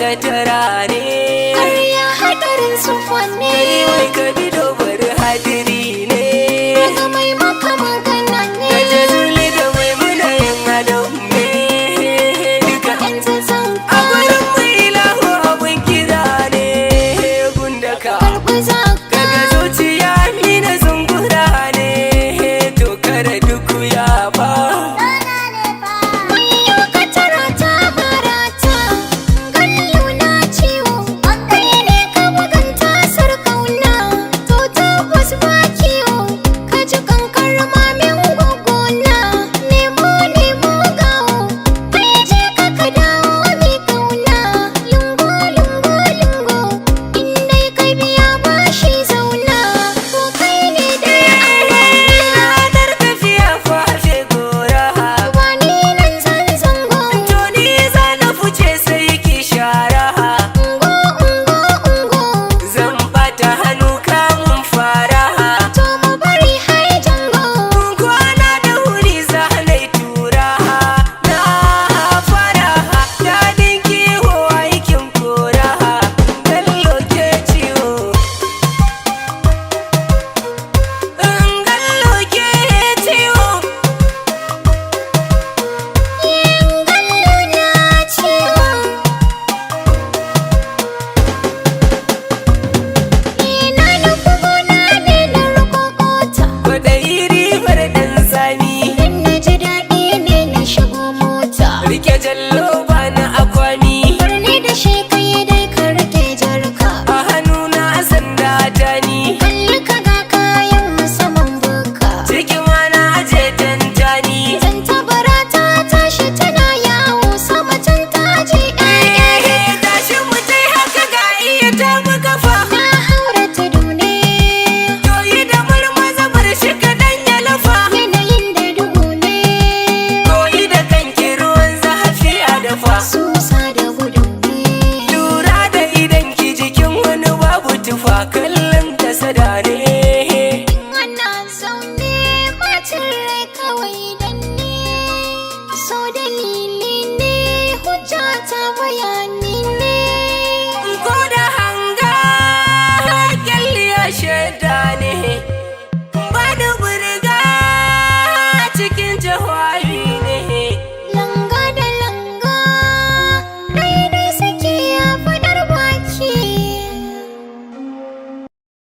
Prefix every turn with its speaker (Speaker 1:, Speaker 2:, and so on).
Speaker 1: Katara ne.
Speaker 2: Ƙarya hadarin sufa ne.
Speaker 1: Kai wai ka bi dobar hadiri ne.
Speaker 2: Daga mai maka magana ne.
Speaker 1: Gaje zuli da mai muna yin adam ne duka.
Speaker 2: Yan
Speaker 1: A
Speaker 2: zazzanka.
Speaker 1: gurin mai ilahu abun kira ne gundaka.
Speaker 2: Karɓi zakka.
Speaker 1: Daga zuciya mina zungura ne, to kare duk ya ba.
Speaker 2: Wayo katara ta barata, gallo na ciwo, kai ne ka buganta sarkauna, to tabbas ba kiwo, ka ji kankar mamin gogona, nemo nemo gawo, kai je ka ka dawo mai kauna, lungo lungo lungo, in dai ka biya bashi zauna, to kai ne dai angona.
Speaker 1: Ranar tafiya fashe gora.
Speaker 2: Ba ni nan zan zango.
Speaker 1: To ni za na fice sai ki shara.
Speaker 2: Ungo ungo ungo.
Speaker 1: Zan bata hannu kamun fara.
Speaker 2: To mu bari har jango.
Speaker 1: Kwana da wuri za na yi tura. Na fara daɗin kiwo aikin kora. Gallo ke ciwo. Gallo ke ciwo.
Speaker 2: Yin gallo na ciwo. Ina nufi gona ne na rukokota.
Speaker 1: Kwaɗayi ribar ɗan zami.
Speaker 2: Idan na ji daɗi ne na shigo mota.
Speaker 1: Rike jallo ba na akwami.
Speaker 2: Birni da shi kai dai ka rike jarka.
Speaker 1: A hannuna sanda ta ni.
Speaker 2: Kalli ka ga kayan saman buka.
Speaker 1: Ciki ma na aje tantani.
Speaker 2: Tantabara ta tashi tana yawo sama can ta je ƴaƴa.
Speaker 1: Eh, tashi mu tai haka ga iya ta mu kafa.
Speaker 2: Na haura tudu ne.
Speaker 1: To yi da murmaza bar shi kaɗan ya lafa.
Speaker 2: Yanayin da duhu ne.
Speaker 1: Koyi da kanki ruwan zafi a dafa.
Speaker 2: Susa da gudu ne.
Speaker 1: Lura da idan ki jikin wani babu tufa kallon ta sada ne.
Speaker 2: Ana zaune bacin rai kawai dan ne. So dalili ne hujja ta bayani ne.
Speaker 1: Ko da hanga kyalli ya shaida.